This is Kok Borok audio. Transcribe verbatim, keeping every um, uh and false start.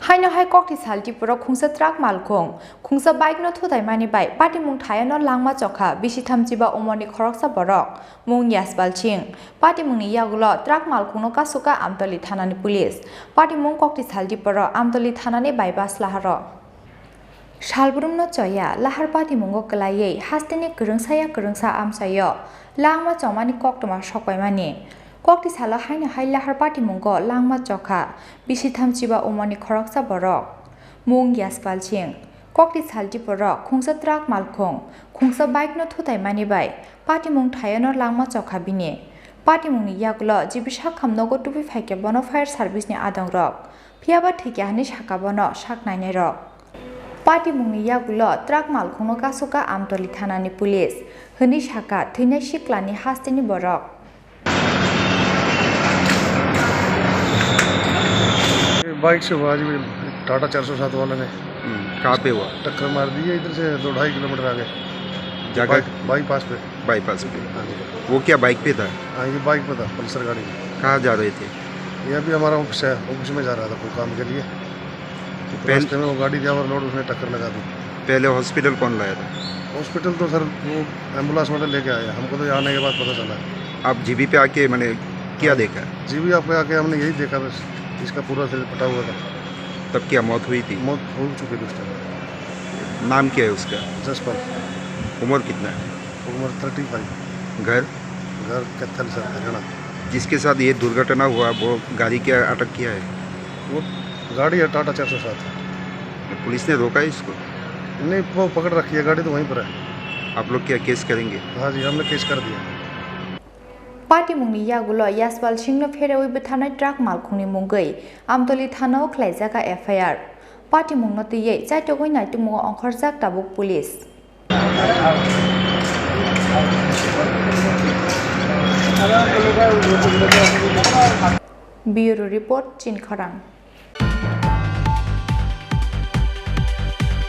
Haino hai kokti sal Tripura khungsa truck malkhung, khungsa bike no thutaimani bai patimung thayano langma chokha bisi thamchiba umorni khoroksa borok, mung Yaspal Singh. Patimungni yagulo truck malkhungno kasukha Amtoli thanani police. Patimung kokti sal Tripura Amtoli thanani bypass laharo. Salbrumno choya lahar patimungo kwlaiwi hasteni kwrwngsaya kwrwngsa amchaio langma chomani koktwma sokpaimani. Kokti salo haino hai lahar patimungo langma chokha bisi thamchiba umorni khoroksa borok, mung Yaspal Singh. Kokti sal Tripura khungsa truck malkhung, khungsa bike no thutaimani bai patimung thayano langma chokha bini. Patimungni yagulo G B sakham nogo tubi phaikhe bono fire service ni adongrok. Phiyaba thwikya hwnwi sakha bono sak nainairok. Patimungni yagulo truck malkhungno kasukha Amtoli thanani police, hwnwi sakha thwinai siklani hasteni borok. ये बाइक से हुआ आज भी, टाटा चार सौ सात वाले ने हम्म, कहाँ पे हुआ? टक्कर मार दी है इधर से दो ढाई किलोमीटर आगे। जगह? बाई- बाईपास पे। बाईपास पे। हाँ जी। वो क्या बाइक पे था? हाँ, ये बाइक पे था, पल्सर गाड़ी में। कहाँ जा रहे थे? ये अभी हमारा ऑफिस है, ऑफिस में जा रहा था कोई काम के लिए। तो पहल- रास्ते में वो गाड़ी थी ओवरलोड, उसने टक्कर लगा दी। पहले हॉस्पिटल कौन लाया था? हॉस्पिटल तो सर वो एम्बुलेंस वाले लेके आए, हमको तो यहाँ आने के बाद पता चला। आप जीबी पे आके मैंने क्या देखा? जीबी पे आके हमने यही देखा बस, इसका पूरा शरीर फटा हुआ था। तब क्या मौत हुई थी? मौत हो चुकी थी उस टाइम। नाम क्या है उसका? जसपाल। उम्र कितना है? उम्र थर्टी फाइव। घर? घर कैथल सर, हरियाणा। जिसके साथ ये दुर्घटना हुआ, वो गाड़ी क्या अटक किया है? वो गाड़ी है टाटा चार सौ सात। पुलिस ने रोका है इसको? नहीं, वो पकड़ रखी है, गाड़ी तो वहीं पर है। आप लोग क्या केस करेंगे? हाँ जी, हमने केस कर दिया। Patimungni yagulo Yaspal Singhno pherewi bwtharnai truck malkhungni mungwi Amtoli thanao khlaijak a F I R. Patimungno twiwi chaitogwi naitugmungo ongkhorjak tabuk police. Bureau Report, Chini Khorang.